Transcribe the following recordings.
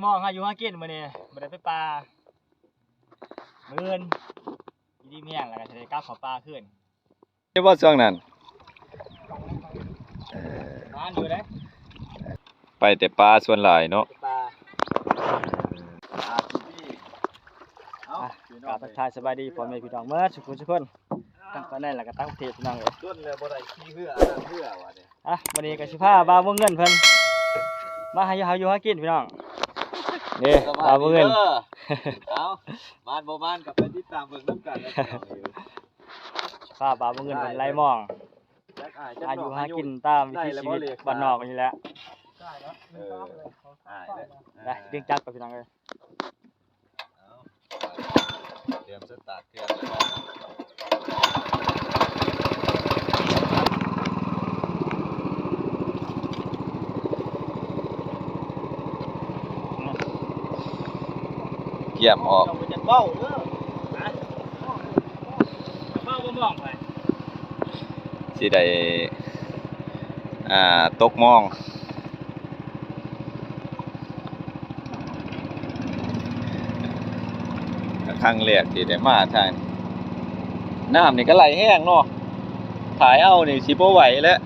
ມອງຫາຢູ່ຫາກິນ ມື້ນີ້ບໍ່ໄດ້ໄປປ່າ ມື້ອື່ນຢູ່ດີມີແຮງແລ້ວກໍຊິໄດ້ກັບເຂົ້າປ່າຄືນ. ຢູ່ບໍ່ຊ່ວງນັ້ນ? ເອີ ມາຢູ່ເດ້ ໄປແຕ່ປ່າສ່ວນຫຼາຍເນາະ ໄປແຕ່ປ່າ. ອ່ະ ກາບທັກທາຍສະບາຍດີພໍ່ແມ່ພີ່ນ້ອງເໝິດສູ່ຜູ້ສູ່ຄົນ ທັງພາຍໃນ ແລະກໍຕ່າງປະເທດ ພີ່ນ້ອງເອີຍ. ດົນແລ້ວບໍ່ໄດ້ຂີ່ເຮືອ ອັນນັ້ນເຮືອວ່ານີ້. ອ່ະ ມື້ນີ້ກໍຊິພາບ່າວວົງເງິນເພິ່ນມາຫາຢູ່ຫາຢູ່ຫາກິນ ພີ່ນ້ອງ. ນີ້ ສະບາຍດີ ບ່າວວົງເງິນເດີ. ເອົາ ມານບໍ່ມານກໍໄປຕິດຕາມເບິ່ງນຳກັນ ພີ່ນ້ອງເອີຍ. ພາບ່າວວົງເງິນເພິ່ນໄລ່ມອງ ຫາຢູ່ຫາກິນຕາມວິຖີຊີວິດບ້ານນອກນີ້ແຫຼະ. ໄດ້ແລ້ວ ໄດ້ແລ້ວ ໄປ ດຶງຈັກໄປ ພີ່ນ້ອງເອີຍ. ເອົາ ຕຽມສະຕາດເຄື່ອງ ກຽມອອກ ເຈົ້າບໍ່ຈັກເວົ້າເດີ ຮະ ເວົ້າບໍ່ມອງໄປ ຊິໄດ້ ອ່າ ຕົກມອງ. ຄັ້ງແລກທີ່ໄດ້ມາທາງ ນ້ຳນີ້ກໍໄຫຼແຮງເນາະ ພາຍເອົານີ້ຊິບໍ່ໄຫວແລ້ວ.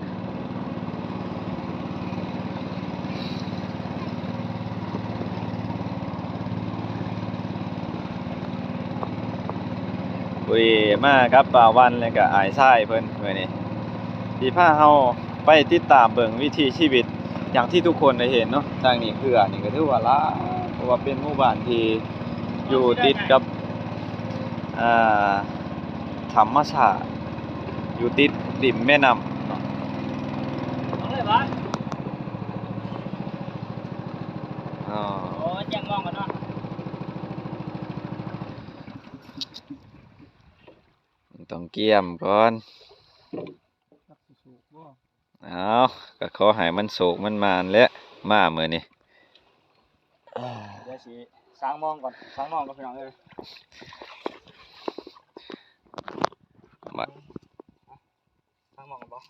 ໂອ້ຍ ມາກັບບ່າວວັນ ແລະກະອ້າຍຊາຍເພິ່ນ ມື້ນີ້ຊິພາເຮົາໄປຕິດຕາມເບິ່ງວິຖີຊີວິດ ຢ່າງທີ່ທຸກຄົນໄດ້ເຫັນເນາະ. ທາງນີ້ເຮືອນີ້ກໍຖືວ່າຫຼາຍ ເພາະວ່າເປັນໝູ່ບ້ານທີ່ຢູ່ຕິດກັບ ອ່າ ທຳມະຊາດ ຢູ່ຕິດລິມແມ່ນ້ຳເນາະ. ອໍ ຕ້ອງກຽມກ່ອນ. ເອົາ ກໍຂໍໃຫ້ມັນໂຊກມັນໝານແຫຼະ ມາມື້ນີ້. ດຽວຊິສ້າງມອງກ່ອນ ສ້າງມອງກ່ອນ ພີ່ນ້ອງເອີຍ. ມາ ສ້າງມອງກ່ອນບໍ່?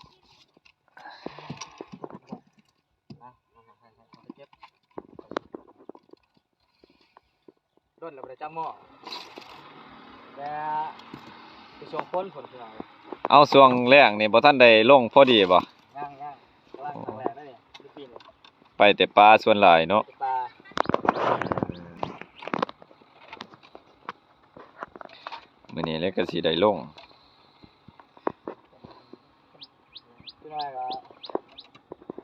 ດົນແລ້ວບໍ່ໄດ້ຈັບໝໍ້ ແຕ່ໄປຊ່ວງຝົນພຸ້ນ ພີ່ນ້ອງເອີຍ. ເອົາ ຊ່ວງແລ້ງນີ້ບໍ່ທັນໄດ້ລົງພໍດີບໍ່? ຍັງໆ ກຳລັງຄັ້ງແລກເດ້ນີ້ ປີນີ້ ໄປແຕ່ປ່າສ່ວນຫຼາຍເນາະ ໄປແຕ່ປ່າ. ມື້ນີ້ແຫຼະກໍຊິໄດ້ລົງ. ຄືວ່າກໍ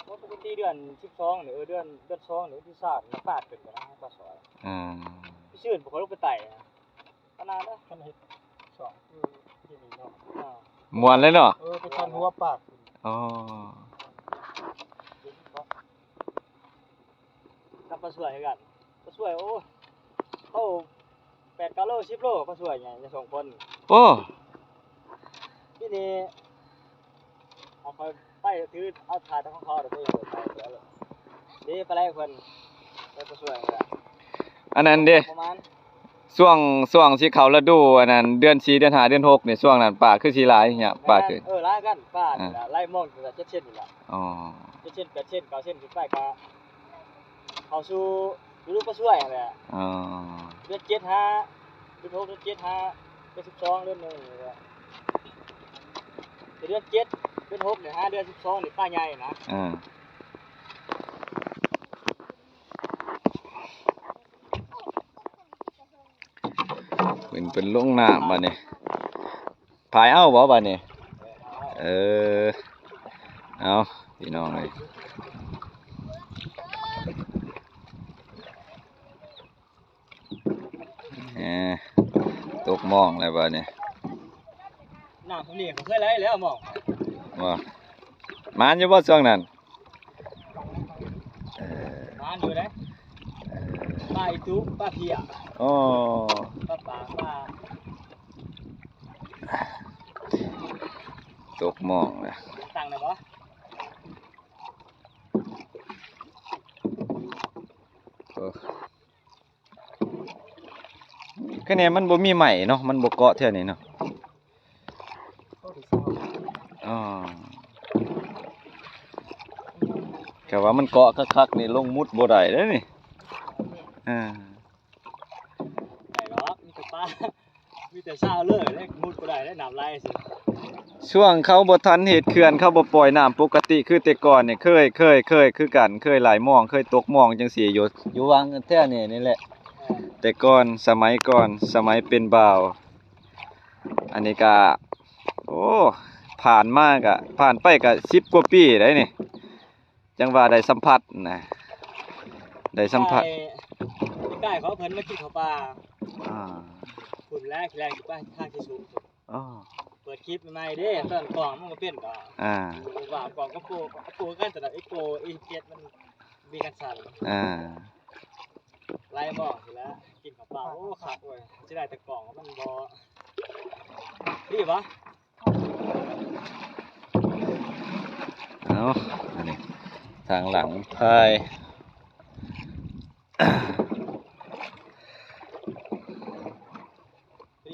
ໂອ້ ປົກກະຕິເດືອນສິບສອງນີ້ ເອີ ເດືອນ ເດືອນສອງນີ້ ວັນທີຊາວນີ້ ປາດເປັນແລ້ວນະ ປາສອຍ. ອ່າ ຊິຊື່ນບໍ່ຄ່ອຍລົງໄປໄຕ່ນະ ຂະໜາດນະ ຄັນເຮັດຊ່ອງ ຄືທີ່ນີ້ເນາະ. ອ່າ ມ່ວນເລີຍເນາະ. ເອີ ໄປຊັນຫົວປາກ. ອໍ ກັບປາສວຍຄືກັນ ປາສວຍ ໂອ້ ເອົາແປດເກົ້າໂລ ສິບໂລ ປາສວຍໃຫຍ່ ສອງຄົນ. ໂອ້ ທີ່ນີ້ ເອົາຂ້ອຍໄປ ຖືເອົາຖ່າຍແຕ່ຂອງເຂົາ ດຽວໄປ ເດ້ ໄປໄລ່ເພິ່ນ ໄປປາສວຍ. ອັນນັ້ນເດ້ ປະມານ ຊ່ວງ ຊ່ວງຊິເຂົ້າລະດູ ອັນນັ້ນ ເດືອນສີ່ ເດືອນຫ້າ ເດືອນຫົກນີ້ ຊ່ວງນັ້ນປາຄືຊິຫຼາຍ ຫຍັງປາຄື ເອີ ຫຼາຍກັນ ປານີ້ລະ ອ່າ ໄລ່ມອງເຈັດເຊັນນີ້ລະ. ອໍ ເຈັດເຊັນ ແປດເຊັນ ເກົ້າເຊັນຂຶ້ນໄປ ກະເຂົ້າສູ່ລະດູປາສວຍຫັ້ນແຫຼະ. ອໍ ເດືອນເຈັດ ຫາເດືອນຫົກ ເດືອນເຈັດ ຫາເດືອນສິບສອງ ເດືອນໜຶ່ງນີ້ແຫຼະ ແຕ່ເດືອນເຈັດ ເດືອນຫົກນີ້ ຫາເດືອນສິບສອງນີ້ປາໃຫຍ່ນະ. ອ່າ ເພິ່ນ ເພິ່ນລົງນ້ຳບາດນີ້ ພາຍເອົາບໍ່ບາດນີ້? ເອີ ເອົາ ພີ່ນ້ອງເອີຍ ແໝ ຕົກມອງແລ້ວບາດນີ້. ນ້ຳພວກນີ້ກໍເຄີຍໄຫຼແລ້ວມອງ ວ່າ ໝານຢູ່ບໍ່ຊ່ວງນັ້ນ? ເອີ ມາຢູ່ເດ້ ເອີ ປາອີຕູ ປາເພຍ. ອໍ ປາປາ ປາ ຕົກມອງແລ້ວ ຕັ້ງໄດ້ບໍ່? ໂອ້ ຄະແນນມັນບໍ່ມີໄມ້ເນາະ ມັນບໍ່ເກາະແຖວນີ້ເນາະ. ອໍ ກະວ່າມັນເກາະຄັກໆນີ້ ລົງມຸດບໍ່ໄດ້ເດ້ນີ້. ອ່າ ໄດ້ດອກ ມີແຕ່ປາ ມີແຕ່ຊາວເລີຍເດ້ ມຸດບໍ່ໄດ້ເດ້ ນ້ຳໄຫຼຊິ. ຊ່ວງເຂົາບໍ່ທັນເຮັດເຂື່ອນ ເຂົາບໍ່ປ່ອຍນ້ຳປົກກະຕິຄືແຕ່ກ່ອນນີ້ ເຄີຍ ເຄີຍ ເຄີຍຄືກັນ ເຄີຍໄຫຼມອງ ເຄີຍຕົກມອງຈັ່ງຊີ້ຢູ່ ຢູ່ຫວ່າງແຖວນີ້ນີ້ແຫຼະ. ເອີ ແຕ່ກ່ອນ ສະໄໝກ່ອນ ສະໄໝເປັນບ່າວ ອັນນີ້ກະ ໂອ້ ຜ່ານມາກະ ຜ່ານໄປກະສິບກວ່າປີໄດ໋ນີ້ ຈັ່ງວ່າໄດ້ສຳຜັດນະ ໄດ້ສຳຜັດ. ປີກາຍ ປີກາຍເຂົາເພິ່ນມາກິນເຂົ້າປ່າ ອ່າ ພຸ້ນແຫຼະ ແລ່ນຂຶ້ນໄປທາງທີ່ສູງ. ອໍ ເປີດຄລິບໃໝ່ເດ້ ຕອນກ້ອງມັນກໍເປັນກໍ ອ່າ ວ່າກ້ອງກໍໂປ ກໍໂປຄືກັນ ແຕ່ວ່າໄອ້ໂປ ເອັມເຈັດ ມັນມີກັນສັ່ນ ອ່າ ໄລ່ມອງຊີ້ແຫຼະ ກິນເຂົ້າປ່າ. ໂອ້ ຄັກເວີຍ ຊິໄດ້ແຕ່ກ້ອງ ມັນບໍ່ດີບໍ່? ເອົາ ອັນນີ້ທາງຫຼັງພາຍ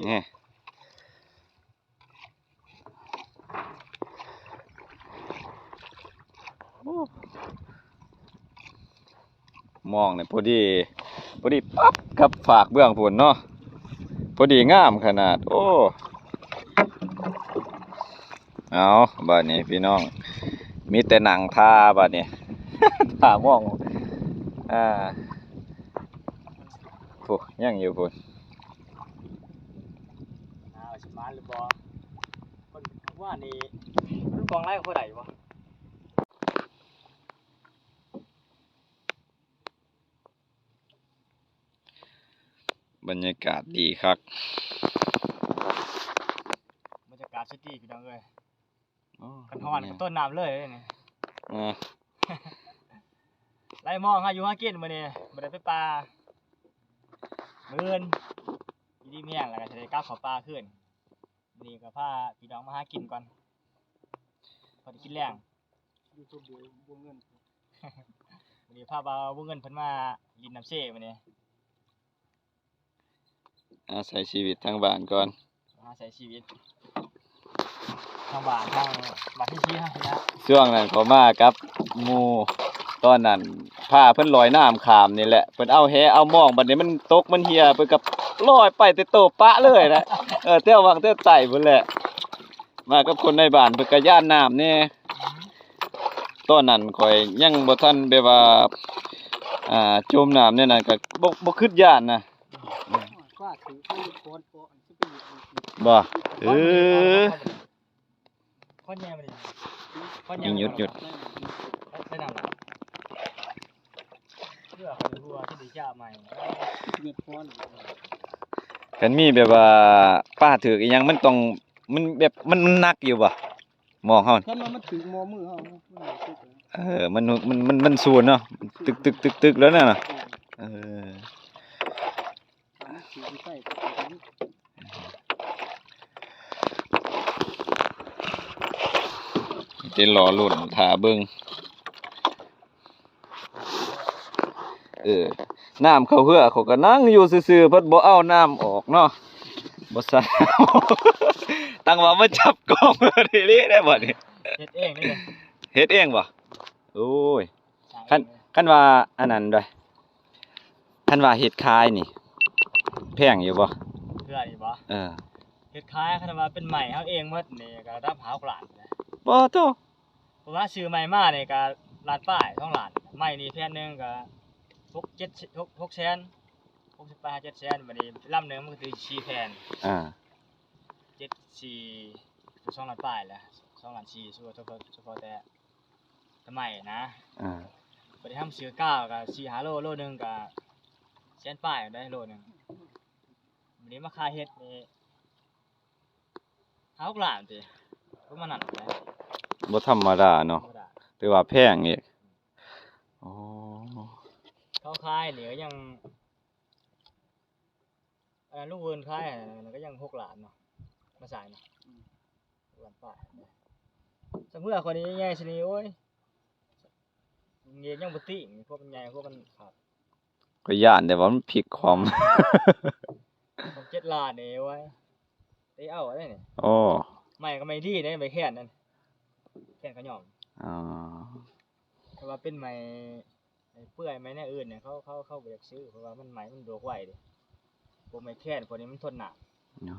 ນີ້ ໂອ້ ມອງນີ້ພໍດີ ພໍດີປັບກັບຟາກເບື້ອງພຸ້ນເນາະ ພໍດີງາມຂະໜາດ. ໂອ້ ເອົາ ບາດນີ້ພີ່ນ້ອງ ມີແຕ່ນັ່ງຖ້າບາດນີ້ ຖ້າມອງ ອ່າ ໂອ້ ຍັງຢູ່ພຸ້ນ. ອ້າວ ຊິມາຫຼືບໍ່? ເພິ່ນວ່ານີ້ ມັນກອງໄລ່ພໍໄດ້ຢູ່ບໍ່? ບັນຍາກາດດີຄັກ ບັນຍາກາດຊິຕີ ພີ່ນ້ອງເອີຍ. ໂອ້ ຄັນຮ້ອນກໍຕົ້ນນ້ຳເລີຍນີ້ ເອີ ໄລ່ມອງຫາຢູ່ຫາກິນມື້ນີ້ ບໍ່ໄດ້ໄປປ່າ. ມື້ອື່ນຢູ່ດີມີແຮງ ແລ້ວກໍຊິໄດ້ກັບເຂົ້າປ່າຄືນ. ມື້ນີ້ກໍພາພີ່ນ້ອງມາຫາກິນກ່ອນ ພໍໄດ້ກິນແລງ. ຢູ່ຄົນດຽວ ບໍ່ເງິນ ມື້ນີ້ພາບ່າວ ບໍ່ເງິນ ເພິ່ນມາຫຼິ້ນນ້ຳເຊມື້ນີ້. ອາໄສຊີວິດທາງບ້ານກ່ອນ ອາໄສຊີວິດທາງບ້ານ ທາງບ້ານທີ່ສີ່ເຮົານີ້ລະ. ຊ່ວງນັ້ນເຂົາມາກັບໝູ່ ຕອນນັ້ນພາເພິ່ນລອຍນ້ຳຂ້າມນີ້ແຫຼະ ເພິ່ນເອົາແຫເອົາມອງ ບັດນີ້ມັນຕົກມັນເຫ່ຍ ເພິ່ນກໍລອຍໄປແຕ່ໂຕປະເລີຍນະ. ເອີ ແຖວຫວ່າງແຖວໃຕ້ພຸ້ນແຫຼະ ມາກັບຄົນໃນບ້ານ ເພິ່ນກໍຢ້ານນ້ຳແດ່. ຕອນນັ້ນຂ້ອຍຍັງບໍ່ທັນແບບວ່າ ອ່າ ຈົມນ້ຳແນວນັ້ນ ກໍບໍ່ ບໍ່ຄິດຢ້ານນະ. ບໍ່ ເອີ ຄອນໃຫຍ່ມານີ້ ຄອນໃຫຍ່ ຢຸດ ຢຸດ ໃສ່ນ້ຳລະ ເພື່ອໃຫ້ຮູ້ວ່າຊິໄດ້ຈະໃໝ່. ຄັນມີແບບວ່າປາຖືກອີ່ຫຍັງ ມັນຕ້ອງ ມັນແບບ ມັນ ມັນໜັກຢູ່ບໍ່? ມອງເຮົາ ຄັນວ່າມັນຖືກໝໍ້ມືເຮົາ ມັນຖືກ ເອີ ມັນ ມັນ ມັນ ມັນສູນເນາະ ຕຶກໆໆໆ ແລ້ວນະ ເອີ ມັນຖືກໃສ່ ແຕ່ລໍລຸ້ນຖ້າເບິ່ງ. ເອີ ນ້ຳເຂົ້າເຮືອ ເຂົາກໍນັ່ງຢູ່ຊື່ໆ ເພິ່ນບໍ່ເອົານ້ຳອອກເນາະ ບໍ່ໃສ່ ຕັ້ງວ່າມາຈັບກ້ອງເພິ່ນອີ່ຫຼີໄດ໋ບັດນີ້. ເຮັດເອງເດ້ ເຮັດເອງບໍ່? ໂອ້ຍ ຄັນ ຄັນວ່າອັນນັ້ນເດ້ ຄັນວ່າເຮັດຂາຍນີ້ ແພງຢູ່ບໍ່? ເຮືອນີ້ບໍ່? ເອີ ເຮັດຂາຍ ຄັນວ່າເປັນໄມ້ເຮົາເອງໝົດນີ້ ກໍລະດັບຫ້າຫົກລ້ານ. ບໍ່ໂຕ ເພາະວ່າຊື້ໃໝ່ມານີ້ກໍລ້ານປາຍ ສອງລ້ານ ໄມ້ນີ້ແຜ່ນໜຶ່ງກໍຫົກເຈັດ ຫົກ ຫົກແສນ ຫົກສິບປາຍ ເຈັດແສນ. ບັດນີ້ລຳໜຶ່ງມັນກໍຖືສີ່ແຜ່ນ ອ່າ ເຈັດສີ່ ສອງລ້ານປາຍແຫຼະ ສອງລ້ານສີ່ ສະເພາະ ສະເພາະແຕ່ໄມ້ນະ ອ່າ ບັດນີ້ເຮົາຊື້ກ້າວກໍສີ່ຫ້າໂລ ໂລໜຶ່ງກໍແສນປາຍໄດ໋ ໂລໜຶ່ງ. ບັດນີ້ມາຄ່າເຮັດນີ້ ຫ້າຫົກລ້ານຕິ ປະມານນັ້ນແຫຼະ ບໍ່ທຳມະດາເນາະ ບໍ່ທຳມະດາ ຖືວ່າແພງອີກ. ອໍ ເຂົາຂາຍນີ້ກໍຍັງ ອັນນັ້ນ ລຸງເວີນຂາຍ ອັນນັ້ນກໍຍັງຫົກລ້ານເນາະ ມາສາຍເນາະ ອືມ ຫົກລ້ານປາຍ. ສຳເພືອຂ້ອຍນີ້ໃຫຍ່ຊະນີ້ ໂອ້ຍ ເງຍຍັງບໍ່ຕິງ ພວກມັນໃຫຍ່ ພວກມັນຂາດ. ຂ້ອຍຢ້ານແຕ່ວ່າມັນພິກຄວາມ ຂອງເຈັດລ້ານນີ້ ໂອ້ຍ ໄດ້ເອົາໄດ໋ນີ້. ໂອ້ ໄມ້ກໍໄມ້ດີເດ້ ໄມ້ແຄນນັ້ນ ແຄນຂະຫຍ້ອມ. ອໍ ແຕ່ວ່າເປັນໄມ້ ເປື່ອຍໄໝແນວອື່ນນີ້ ເຂົາ ເຂົາ ເຂົາບໍ່ຢາກຊື້ ເພາະວ່າມັນໄໝ ມັນດອກໄວເດ້. ພວກໄມ້ແຄນພວກນີ້ມັນທົນນ້ຳ. ອໍ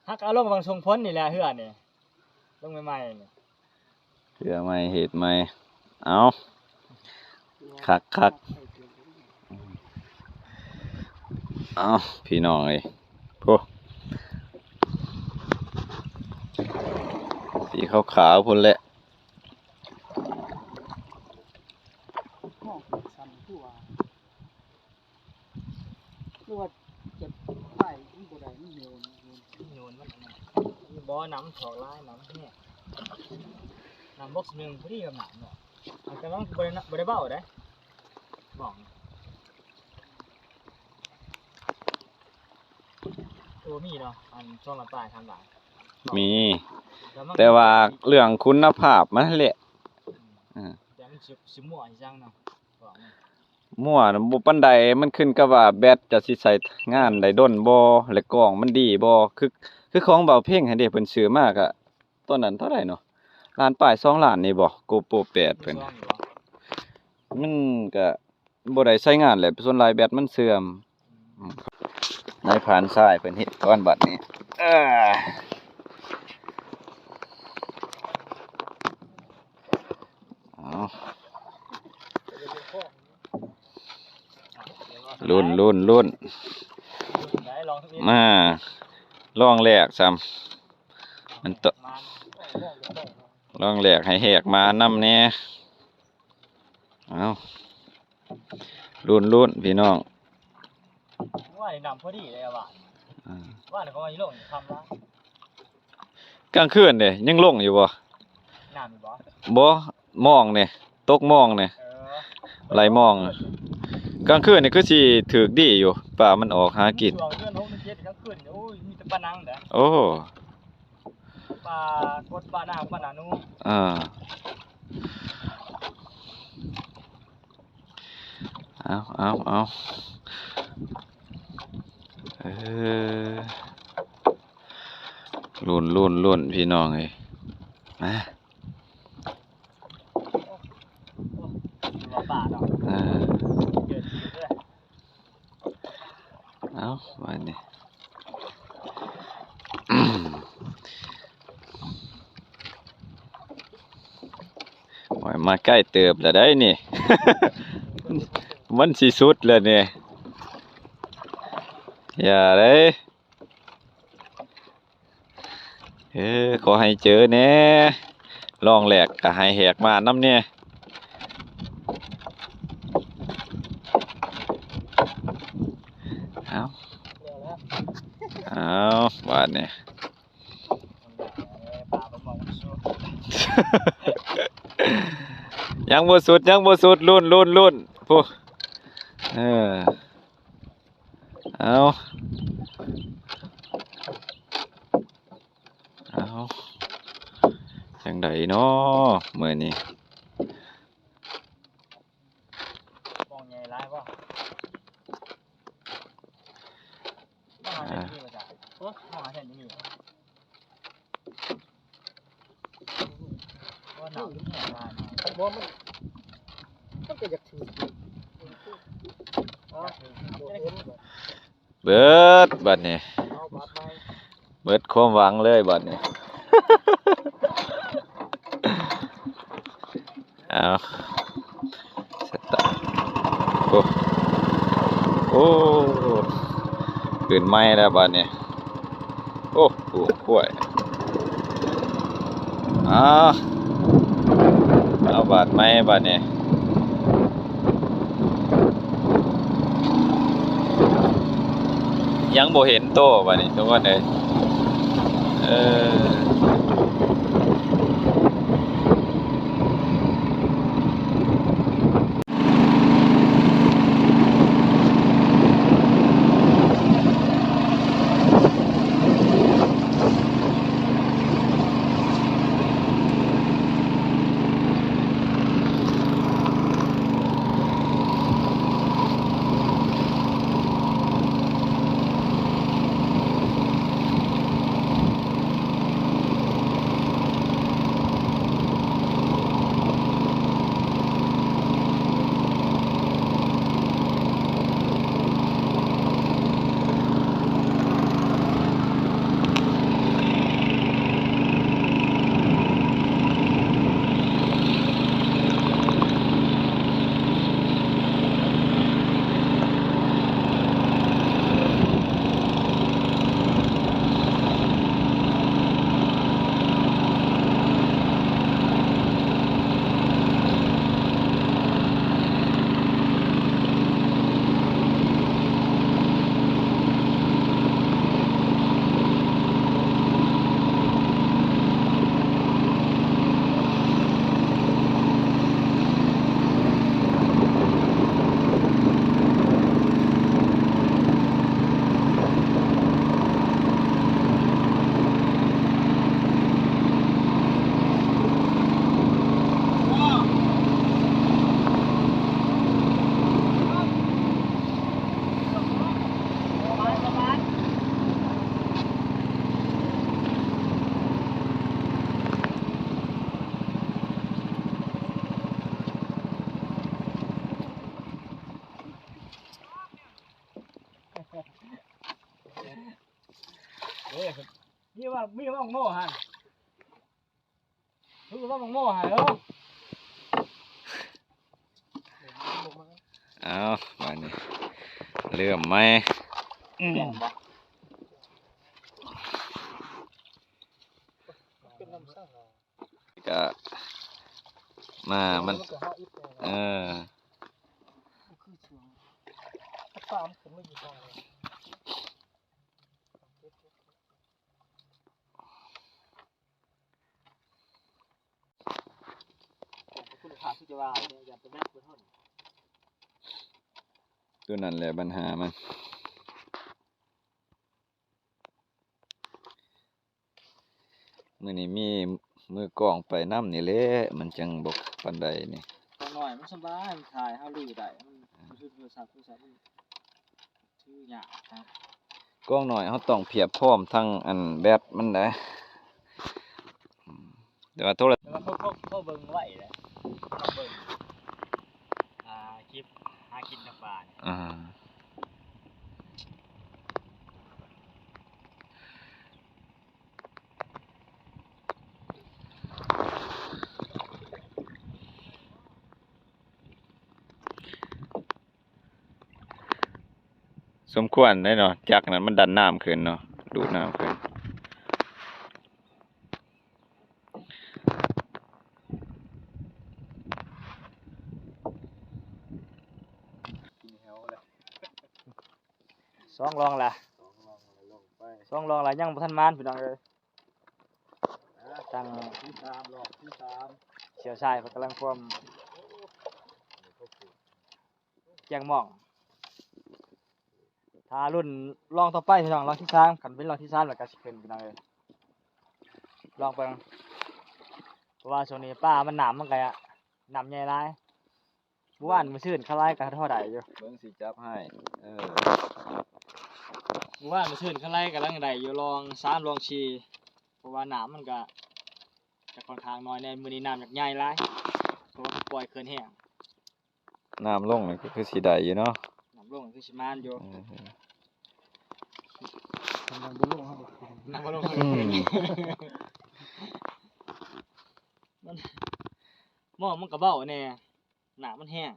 ຫາກເອົາລົງຫວ່າງສົ່ງຜົນນີ້ແຫຼະ ເຮືອນີ້ ລົງໃໝ່ໆນີ້ ເຮືອໃໝ່ ເຮັດໃໝ່. ເອົາ ຄັກໆ ເອົາ ພີ່ນ້ອງເອີຍ ໂອ້ ສີຂາວໆ ພຸ້ນແຫຼະ. ຫ້ອງມັນສັ່ນຄືວ່າ ຫຼືວ່າຈະໄປມັນບໍ່ໄດ້ ມັນໂຍນ ໂຍນ ໂຍນມັນອັນນັ້ນ ມີບໍ່ ນ້ຳມັນຖອກຫຼາຍ ນ້ຳແຮງ ນ້ຳບົກໜຶ່ງພໍດີກັບນ້ຳເນາະ. ແຕ່ວ່າມັນບໍ່ໄດ້ ບໍ່ໄດ້ເບົາເດ້ ໝ່ອງ ໂອ້ ມີເນາະ ອັນສອງລ້ານປາຍ ສາມລ້ານ ມີ ແຕ່ວ່າເລື່ອງຄຸນນະພາບມັນແຫຼະ ອືມ ແຕ່ມັນຊິ ຊິມົວຊິຫຍັງເນາະ ໝ່ວນະບໍ່ປານໃດ ມັນຂຶ້ນກັບວ່າແບັດຈະຊິໃຊ້ງານໄດ້ດົນບໍ່ ແລະ ກ້ອງມັນດີບໍ່. ຄື ຄືຂອງບ່າວເພັງຫັ້ນເດ້ ເພິ່ນຊື້ມາກະ ຕອນນັ້ນເທົ່າໃດເນາະ ລ້ານປາຍ ສອງລ້ານນີ້ບໍ່ ໂກໂປແປດເພິ່ນ ມັນກະບໍ່ໄດ້ໃຊ້ງານແຫຼະ ສ່ວນຫຼາຍແບັດມັນເສື່ອມ. ນາຍພານຊາຍເພິ່ນເຮັດກ່ອນບັດນີ້ ເອີ ເອົາ ລຸ້ນ ລຸ້ນ ລຸ້ນ ມາ ລອງແລກຊ້ຳ ມັນຕະ ລອງແລກໃຫ້ແຫກມານຳແດ່. ເອົາ ລຸ້ນ ລຸ້ນ ພີ່ນ້ອງ ວ່ານີ້ນ້ຳພໍດີເດ້ວ່າ ອ່າ ວ່ານີ້ກໍວ່າຊິລົງຄ່ຳລະ ກາງຄືນເດ້ ຍັງລົງຢູ່ບໍ່? ນ້ຳຢູ່ບໍ່? ບໍ່ ມອງນີ້ ຕົກມອງນີ້ ເອີ ໄຫຼມອງ. ກາງຄືນນີ້ຄືຊິຖືກດີຢູ່ ປາມັນອອກຫາກິນ ຊ່ວງເດືອນຫົກເດືອນເຈັດກາງຄືນນີ້ ໂອ້ຍ ມີແຕ່ປານັງເດ້. ໂອ້ ປາກົດ ປານາງ ປານານູ ອ່າ ເອົາ ເອົາ ເອົາ ເອີ ລຸ້ນ ລຸ້ນ ລຸ້ນ ພີ່ນ້ອງເອີຍ ມາ ເອີ ເອົາ ບາດນີ້ ໂອ້ຍ ມາໃກ້ເຕີບແລ້ວໄດ໋ນີ້ ມັນຊິສຸດແລ້ວນີ້ ຢ່າເດ້. ເອີ ຂໍໃຫ້ເຈີແດ່ ລອງແລກກະໃຫ້ແຫກມານຳແດ່. ເອົາ ເອົາ ບາດນີ້ ຍັງບໍ່ສຸດ ຍັງບໍ່ສຸດ ລຸ້ນ ລຸ້ນ ລຸ້ນ ພຸ້ນ ເອີ. ເອົາ ເອົາ ຈັ່ງໃດເນາະມື້ນີ້ ມອງໃຫຍ່ຫຼາຍບໍ່? ມອງຫາເສັ້ນນີ້ວ່າຊັ້ນ ມອງຫາເສັ້ນນີ້. ບໍ່ ມັນ ມັນກໍຢາກຖືກຢູ່ ເອົາ ເບິດບາດນີ້ ເອົາບາດໃໝ່ ເບິດຄວາມຫວັງເລີຍບາດນີ້. ເອົາ ສະຕາ ໂອ້ ໂອ້ ຂຶ້ນໃໝ່ແລ້ວບາດນີ້ ໂອ້ ໂອ້ ໂອ້ຍ ເອົາ ເອົາບາດໃໝ່ບາດນີ້ ຍັງບໍ່ເຫັນໂຕບາດນີ້ທຸກຄົນເອີຍ ເອີ. ມີວ່າ ມີວ່າໝໍຫັ້ນ ຄືວ່າໝໍຫັ້ນເອີ. ເອົາ ບາດນີ້ເລີ່ມໃໝ່ ອືມ ເປັນນ້ຳສ້າງ ກະມາ ມັນ ເອີ ຕົວນັ້ນແຫຼະບັນຫາມັນ. ມື້ນີ້ມີມືກ້ອງໄປນຳນີ້ແຫຼະ ມັນຈັ່ງບໍ່ປານໃດນີ້. ກ້ອງນ້ອຍມັນສະບາຍ ມັນຖ່າຍເຮົາລືໄດ້ ມັນຖືໂທລະສັບ ໂທລະສັບມັນຖືຍາກນະ. ກ້ອງນ້ອຍເຮົາຕ້ອງພຽບພ້ອມທັງອັນແບັດມັນໄດ໋ ແຕ່ວ່າໂທລະ ແຕ່ວ່າເຂົາ ເຂົາ ເຂົາເບິ່ງໄວເດ້ ເບິ່ງ ອ່າ ຄລິບຫາກິນທາງປ່ານີ້ ອ່າ. ສົມຄວນເດ້ເນາະ ຈັກນັ້ນມັນດັນນ້ຳຂຶ້ນເນາະ ດູດນ້ຳຂຶ້ນ. ສອງລອງລະ ສອງລອງລະ ຍັງບໍ່ທັນມານພີ່ນ້ອງເອີຍ. ທາງທີສາມ ລອງທີສາມ ຊ່ຽວຊາຍເພິ່ນກຳລັງຄວາມແກງມອງ ຖ້າລຸ້ນລອງຕໍ່ໄປພີ່ນ້ອງ ລອງທີສາມ ຄັນເປັນລອງທີສາມແລ້ວກະຊິຂຶ້ນພີ່ນ້ອງເອີຍ ລອງເບິ່ງ ເພາະວ່າຊ່ວງນີ້ປາມັນ ນ້ຳມັນກະ ນ້ຳໃຫຍ່ຫຼາຍ. ມື້ວານມື້ຊືນຄະໄລກະພໍໄດ້ຢູ່ ເບິ່ງຊິຈັບໃຫ້ ເອີ ມື້ວານມື້ຊືນຄະໄລກຳລັງໄດ້ຢູ່ລອງສາມລອງສີ່ ເພາະວ່ານ້ຳມັນກະ ກະຂ້ອນຂ້າງໜ້ອຍແດ່ ມື້ນີ້ນ້ຳຢາກໃຫຍ່ຫຼາຍ ເພາະວ່າເຂົາປ່ອຍເຂື່ອນແຫ້ງ. ນ້ຳລົງນີ້ກະຄືຊິໄດ້ຢູ່ເນາະ ນ້ຳລົງຄືຊິມານຢູ່ ເອີ ນ້ຳບໍ່ລົງເຮົາກະຂຶ້ນ ນ້ຳບໍ່ລົງເຮົາກະຂຶ້ນ ອືມ ມັນ ໝໍ້ມັນກະເບົາແດ່ ນ້ຳມັນແຫ້ງ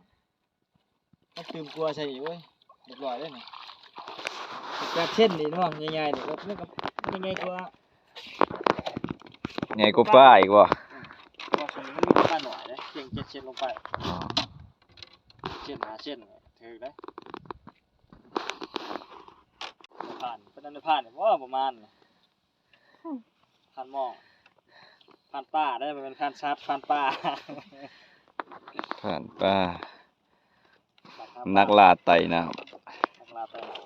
ມັນຕື່ມກົວໃສ່ນີ້ ໂອ້ຍ ຮຽບຮ້ອຍເດ້ນີ້ ແປດເຊັນນີ້ເນາະ ໃຫຍ່ໆນີ້ ມັນກະໃຫຍ່ກວ່າ ໃຫຍ່ກວ່າປາອີກບໍ່? ເພາະວ່າຊ່ວງນີ້ມັນມີປາໜ້ອຍເດ້ ພຽງເຈັດເຊັນລົງໄປ ອໍ ເຊັນ ຫ້າເຊັນ ຖືກເດ້ ຜ່ານ ເປັນອັນຜ່ານບໍ່ ປະມານ ຜ່ານໝໍ້ ຜ່ານປາເດ້ ບໍ່ແມ່ນຜ່ານສັດ ຜ່ານປາ ຜ່ານປາ ນັກລ່າໄຕ່ນ້ຳ ນັກລ່າໄຕ່ນ້ຳ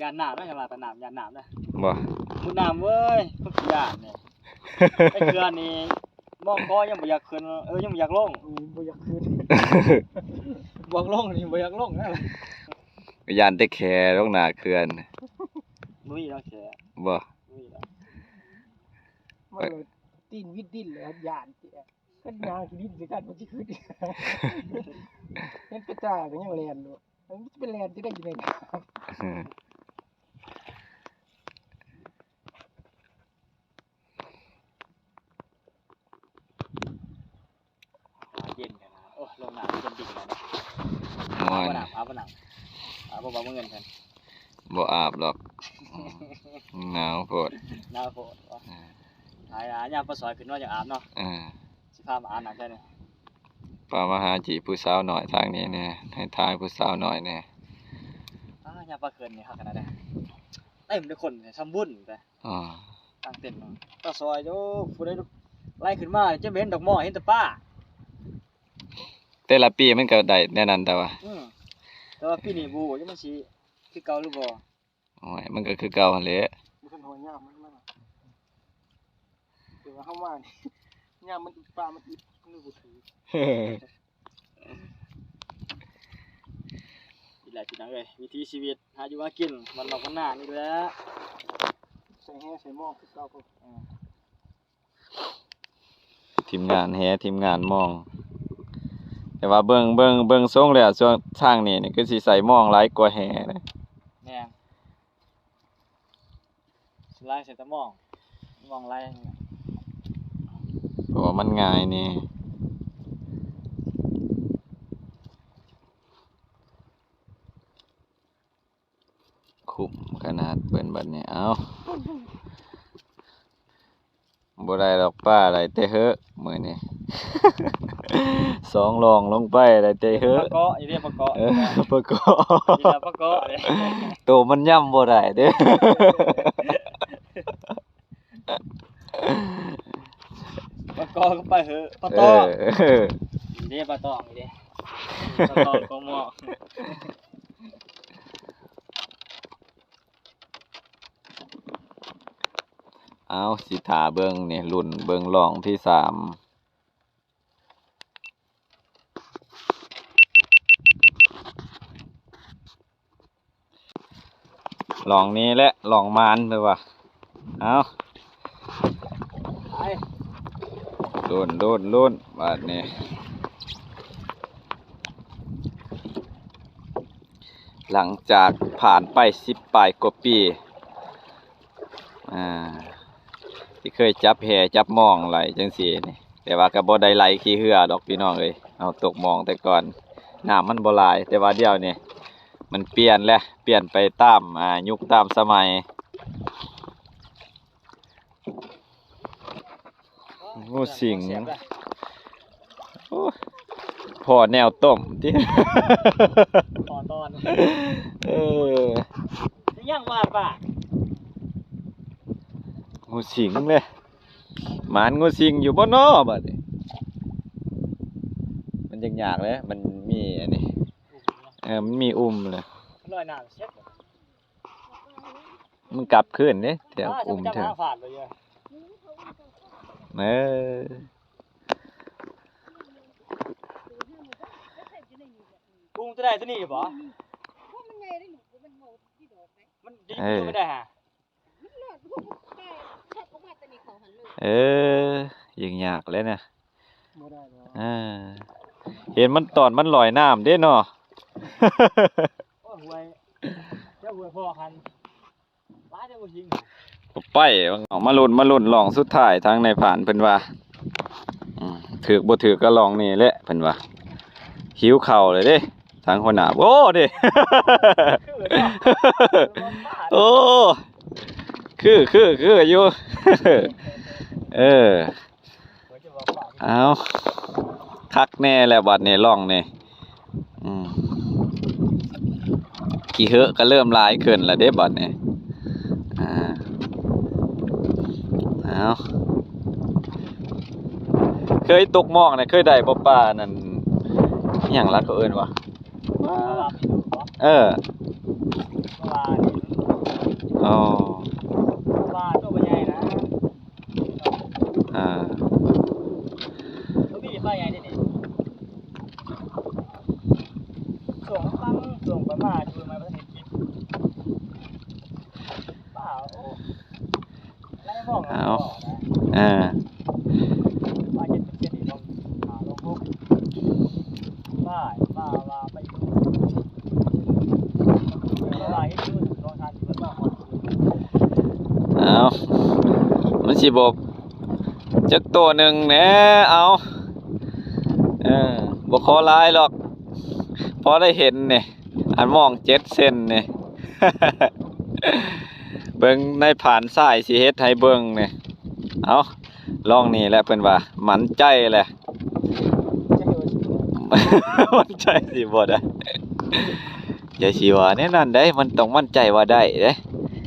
ຢ້ານນ້ຳເດ້ ຄັນວ່າໄຕ່ນ້ຳຢ້ານນ້ຳເດ້ ບໍ່ ມຸດນ້ຳເວີຍ ຄົນຂີ້ຢ້ານນີ້ ໄປເທື່ອນີ້ ມອງຄໍຍັງບໍ່ຢາກຂຶ້ນ ເອີ ຍັງບໍ່ຢາກລົງ ອືມ ບໍ່ຢາກຂຶ້ນ ບອກລົງນີ້ບໍ່ຢາກລົງນະ ຢ້ານແຕ່ແຂ້ລົງໜ້າເຂື່ອນ ບໍ່ມີດອກແຂ້ ບໍ່ ບໍ່ມີດອກ ມັນໂລດຕີນວິດດິນແລ້ວຢ້ານ ຄັນຍ່າງຂີ້ດິນໃສ່ກັນມັນຊິຂຶ້ນ ເຫັນກະຈາກະຍັງແລ່ນໂລດ ມັນຊິໄປແລ່ນຈັ່ງໃດຢູ່ໃນນ້ຳ ເຢັນແທ້ນະ ໂອ້ ລົງນ້ຳຈົນດິນແລ້ວເນາະ ມ່ວນ ອາບບໍ່ນ້ຳ ອາບບໍ່ນ້ຳ ອາບບໍ່ ບໍ່ເອົາເງິນຊັ້ນ ບໍ່ອາບດອກ ໜາວໂພດ ໜາວໂພດ ເອີ ຫາຍາມປາສອຍຂຶ້ນມາຈັ່ງອາບເນາະ ເອີ ຊິພາມາອາບນ້ຳໃສນີ້ ພາມາຫາຈີບຜູ້ສາວນ້ອຍທາງນີ້ແດ່ ໃຫ້ຖ່າຍຜູ້ສາວນ້ອຍແດ່ ອາ ຍາມປາເຂື່ອນນີ້ຄັກຂະໜາດໃດ ເຕັມແຕ່ຄົນທຳບຸນແຕ່ ອ່າ ກາງເຕັນເນາະ ຕາຊອຍໂອ້ ຜູ້ໃດໄລ່ຂຶ້ນມາຈະເຫັນດອກໝໍ້ ເຫັນແຕ່ປາ ແຕ່ລະປີມັນກະໄດ້ແນວນັ້ນແຕ່ວ່າ ອືມ ແຕ່ວ່າປີນີ້ບໍ່ຮູ້ວ່າມັນຊິຄືເກົ່າຫຼືບໍ່ ໂອ້ຍ ມັນກະຄືເກົ່າຫັ້ນແຫຼະ ບໍ່ທັນຮອດຍາມມັນມາ ແຕ່ວ່າເຮົາມານີ້ ຍາມມັນປາມັນອິດ ມັນບໍ່ຖືກ ນີ້ແຫຼະພີ່ນ້ອງເອີຍ ວິຖີຊີວິດ ຫາຢູ່ຫາກິນບ້ານນອກບ້ານນານີ້ແຫຼະ ໃສ່ແຫໃສ່ມອງຄືເກົ່າ ເອີ ທີມງານແຫ ທີມງານມອງ ແຕ່ວ່າເບິ່ງ ເບິ່ງ ເບິ່ງຊົງແລ້ວ ຊ່ວງທາງນີ້ນີ້ຄືຊິໃສ່ມອງຫຼາຍກວ່າແຫເດ້ ແມ່ນ. ລາຍໃສ່ຕະໝອງ ໝອງລາຍ ເພາະວ່າມັນງ່າຍແດ່. ຄຸ້ມຂະໜາດເພິ່ນບັດນີ້. ເອົ້າ ບໍ່ໄດ້ດອກປາ ໄດ້ແຕ່ເຮີ້ມື້ນີ້. ສອງລ່ອງລົງໄປໄດ້ແຕ່ເຮີ້. ປາເກາະ ນີ້ເດ້ປາເກາະ. ເອີ ປາເກາະ ນີ້ລະປາເກາະເດ້. ໂຕມັນຍຳບໍ່ໄດ້ເດ້. ປາເກາະກັບປາເຮີ້ ປາຕອງ. ເອີ ນີ້ເດ້ປາຕອງ ນີ້ເດ້ ປາຕອງກໍເໝາະ. ເອົາ ຊິຖ້າເບິ່ງນີ້ ລຸ້ນເບິ່ງລ່ອງທີສາມ. ລ່ອງນີ້ແຫຼະລ່ອງມານ ແບບວ່າ ເອົາ ໄປ ລຸ້ນ ລຸ້ນ ລຸ້ນ ບາດນີ້ ຫຼັງຈາກຜ່ານໄປສິບປາຍກວ່າປີ ອ່າ ທີ່ເຄີຍຈັບແຫຈັບມອງໄຫຼຈັ່ງຊີ້ນີ້ ແຕ່ວ່າກໍບໍ່ໄດ້ໄຫຼຂີ້ເຫື່ອດອກພີ່ນ້ອງເອີຍ. ເຮົາຕົກມອງແຕ່ກ່ອນ ນ້ຳມັນບໍ່ຫຼາຍ ແຕ່ວ່າດຽວນີ້ມັນປ່ຽນແລ້ວ ປ່ຽນໄປຕາມ ອ່າ ຍຸກຕາມສະໄໝ. ງູສິງ ໂອ້ຍ ພໍ້ແນວຕົ້ມຕິ ພໍ້ຕອນ ເອີ ຍັງວ່າປາ ງູສິງເດ້ ໝານງູສິງຢູ່ບໍ່ນໍ ບາດນີ້ ມັນຍາກໆເດ້ ມັນມີອັນນີ້ ເອີ ມັນມີອຸ່ມເລີຍ ລອຍນ້ຳເຊັດ ມັນກັບຄືນເດ້ ແຖວ ອ່າ ອຸ້ມແຖວ ເອີ ກຸງຕົວໃດຕົວນີ້ບໍ່? ມັນ ເອີ ຢູ່ບໍ່ໄດ້ຫາ ເອີ ຍິ່ງຍາກເລີຍນະ ບໍ່ໄດ້ດອກ ເອີ ເຫັນມັນຕອນມັນລອຍນ້ຳເດ້ເນາະ ໂອ້ຍ ຫ້ວຍ ເຈົ້າຫ້ວຍພໍ້ຄັນ ໄປ ເອົາ ມາລຸ້ນ ມາລຸ້ນລ່ອງສຸດທ້າຍ ທາງນາຍພານເພິ່ນວ່າ ອືມ ຖືກບໍ່ຖືກກໍລ່ອງນີ້ແຫຼະ ເພິ່ນວ່າ ຫິວເຂົ້າເລີຍເດ້ ທາງຫົວໜ້າ ໂອ້ ເດ້ ໂອ້ ຄື ຄື ຄືຢູ່ ເອີ. ເອົ້າ ຄັກແນ່ແລ້ວບັດນີ້ ລ່ອງນີ້ ອືມ ຂີ້ເຫື່ອກໍເລີ່ມຫຼາຍຂຶ້ນແລ້ວເດ້ບັດນີ້ ອ່າ ເອົາ ເຄີຍຕົກມອງນະ ເຄີຍໄດ້ບໍ່ປານັ້ນ ອີຫຍັງລະເຂົາເອີ້ນວ່າ ເອີ ອໍ ປາໂຕບໍ່ໃຫຍ່ນະ ອ່າ ບໍ່ມີປາໃຫຍ່ເດ້ນີ້ ຊ່ວງປັງ ຊ່ວງປະມານຢູ່ມາບໍ່ທັນໄດ້ກິນ ປາ ໂອ້ ເອົາ ເອີ ເອົາ ມັນຊິບໍ່ ຈັກໂຕໜຶ່ງແດ່ ເອົາ ເອີ ບໍ່ຂໍຫຼາຍດອກ ພໍໄດ້ເຫັນນີ້ ອັນມອງເຈັດເຊັນນີ້ ເບິ່ງນາຍພານຊາຍຊິເຮັດໃຫ້ເບິ່ງນີ້ ເອົາ ລ່ອງນີ້ແຫຼະ ເພິ່ນວ່າໝັ້ນໃຈແຫຼະ ໝັ້ນໃຈຊິບໍ່ໄດ້ ຢ່າຊິວ່າແນວນັ້ນເດ້ ມັນຕ້ອງໝັ້ນໃຈວ່າໄດ້ເດ້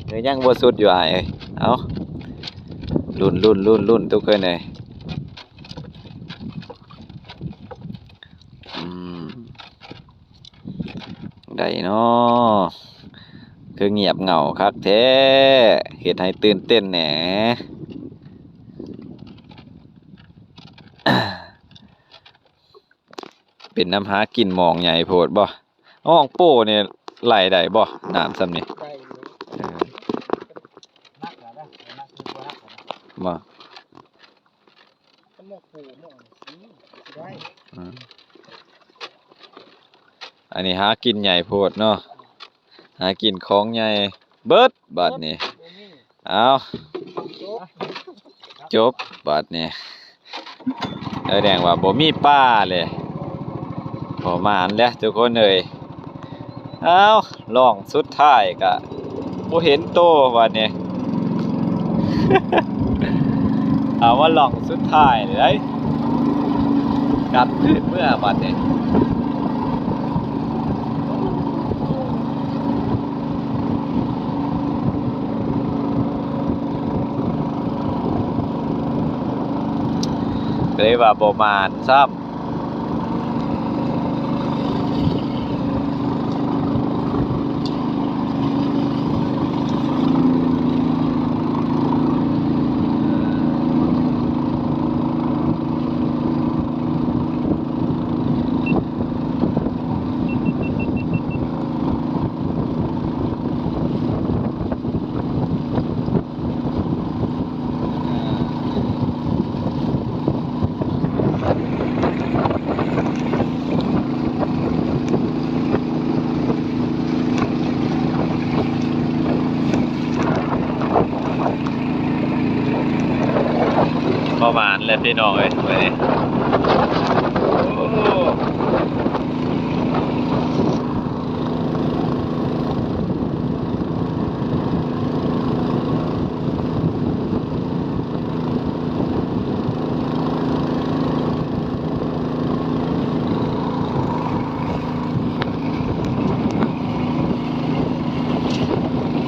ເອີ ຍັງບໍ່ສຸດຢູ່ອ້າຍເອີຍ ເອົາ ລຸ້ນໆໆໆ ທຸກຄົນເອີຍ ອືມ ໃດເນາະ ຄືງຽບເຫງົາຄັກແທ້ ເຮັດໃຫ້ຕື່ນເຕັ້ນແດ່ ເປັນນຳຫາກິນມອງໃຫຍ່ໂພດບໍ່? ມອງໂປ້ນີ້ໄຫຼໄດ້ບໍ່? ນ້ຳສ່ຳນີ້ ໄດ້ຢູ່ ເອີ ໜັກແລ້ວນະ ໜັກຢູ່ ບໍ່ໜັກແລ້ວນະ ບໍ່? ມັນໝອກປູໝອກນີ້ ອືມ ອັນນີ້ຫາກິນໃຫຍ່ໂພດເນາະ ຫາກິນຂອງໃຫຍ່ເບິດບາດນີ້ ບໍ່ມີ ເອົາ ຈົບບາດນີ້ ສະແດງວ່າບໍ່ມີປາເລີຍ ບໍ່ໝານແຫຼະທຸກຄົນເອີຍ. ເອົາ ລ່ອງສຸດທ້າຍກະບໍ່ເຫັນໂຕບາດນີ້ ເອົາມາລ່ອງສຸດທ້າຍເລີຍ ກັບຄືນເມືອບາດນີ້. ເລີຍວ່າບໍ່ໝານຊ້ຳ. ປະມານແຫຼະພີ່ນ້ອງເອີຍ ມື້ນີ້.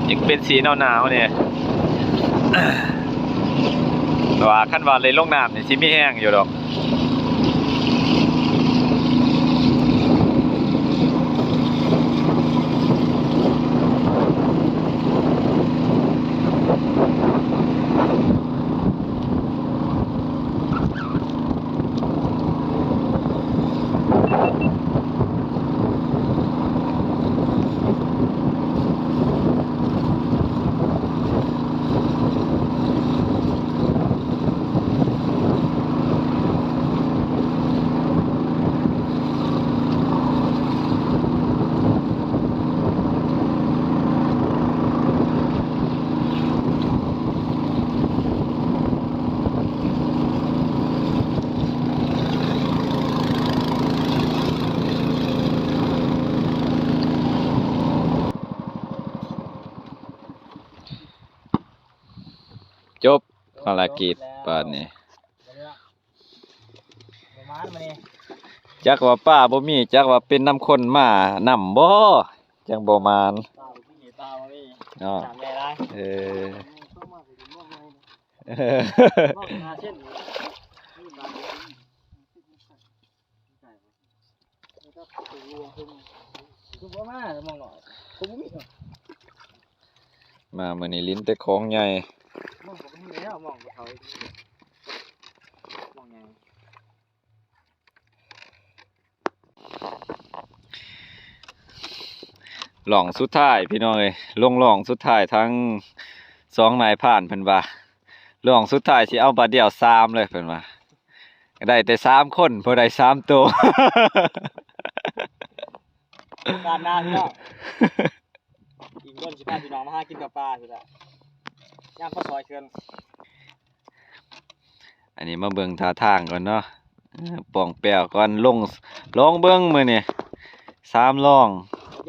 ຍັງເປັນສີໜາວໆ ແດ່ ແຕ່ວ່າຄັນວ່າໄດ້ລົງນ້ຳນີ້ ຊິມີແຮງຢູ່ດອກ. ຈົບພາລະກິດບາດນີ້. ປະມານມື້ນີ້ ຈັກວ່າປາບໍ່ມີ ຈັກວ່າເປັນນຳຄົນມານຳບໍ່ ຈັ່ງບໍ່ໝານ ປາບໍ່ມີ ປາບໍ່ມີ ເນາະ ສາມແມ່ຫຼາຍ ເອີ ເອີ ຄືບໍ່ມາ ມອງໜ້ອຍ ຄືບໍ່ມີ ມາມື້ນີ້ຫຼິ້ນແຕ່ຂອງໃຫຍ່ ມອງກໍບໍ່ມີແລ້ວ ມອງບໍ່ເຂົ້າອີກ ມອງໃຫຍ່ ລ່ອງສຸດທ້າຍພີ່ນ້ອງເອີຍ ລົງລ່ອງສຸດທ້າຍ ທັງສອງນາຍພານເພິ່ນວ່າ ລ່ອງສຸດທ້າຍຊິເອົາບາດດຽວສາມເລີຍເພິ່ນວ່າ ໄດ້ແຕ່ສາມຄົນ ບໍ່ໄດ້ສາມໂຕ ການໜ້າພີ່ນ້ອງ ອີກດົນຊິພາພີ່ນ້ອງມາຫາກິນກັບປາພຸ້ນລະ ຍາມເຂົາຊອຍເຄື່ອນ ອັນນີ້ມາເບິ່ງທ່າທາງກ່ອນເນາະ ເອີ ປ່ອງແປວກ່ອນ ລົງ ລອງເບິ່ງມື້ນີ້ ສາມລ່ອງ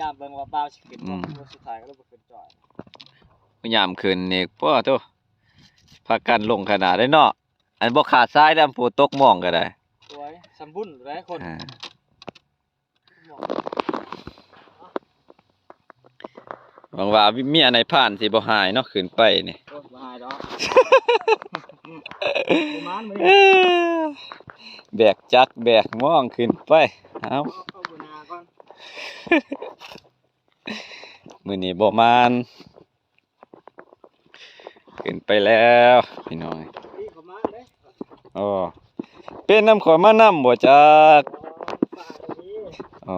ຍາມເບິ່ງວ່າປາຊິຂຶ້ນບໍ່ ອືມ ສຸດທ້າຍກໍເລີຍບໍ່ຂຶ້ນຈ້ອຍ ຍາມຂຶ້ນນີ້ ປາໂທ້ ພາກັນລົງຂະໜາດເດ້ເນາະ ອັນບໍ່ຂາດສາຍດຳ ຜູ້ຕົກມອງກໍໄດ້ ໂອ້ຍ ສຳບຸນໄດ້ຄົນ ອ່າ ຫວັງວ່າເມຍນາຍພານຊິບໍ່ຮ້າຍເນາະ ຂຶ້ນໄປນີ້ ໂອ້ຍ ບໍ່ຮ້າຍດອກ ປະມານມື້ນີ້ ແບກຈັກແບກມອງຂຶ້ນໄປ ເອົາ ເຂົ້າຫົວໜ້າກ່ອນ ມື້ນີ້ບໍ່ໝານ ຂຶ້ນໄປແລ້ວພີ່ນ້ອງ ນີ້ເຂົາມາເດ້ ອໍ ເປັນນຳຂ້ອຍມານຳບໍ່ຈັກ ອໍ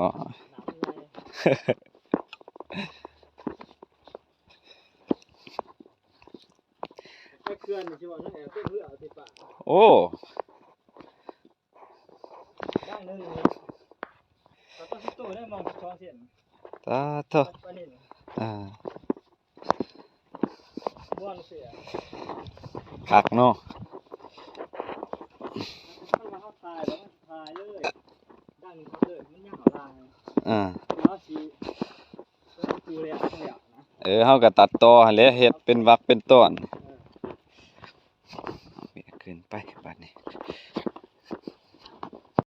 ໄປເຂື່ອນຊິວ່ານັ້ນແຫຼະ ເຂື່ອນເອົາຕິປາ ໂອ້ ຢ່າງໜຶ່ງ ກໍຕ້ອງຊິໂຕໄດ້ມອງສອງເສັ້ນ ສາທຸ ປານິນ ອ່າ ບໍ່ ຄັກເນາະ ຖ້າວ່າເຮົາຖ່າຍແລ້ວມັນຖ່າຍເລີຍ ດັ່ງນີ້ເລີຍ ມັນຍາວຫຼາຍ ອ່າ ແລ້ວຊິ ເອີ ເຮົາກໍຕັດຕໍ່ ຫັ້ນແຫຼະ ເຮັດເປັນວັກເປັນຕອນ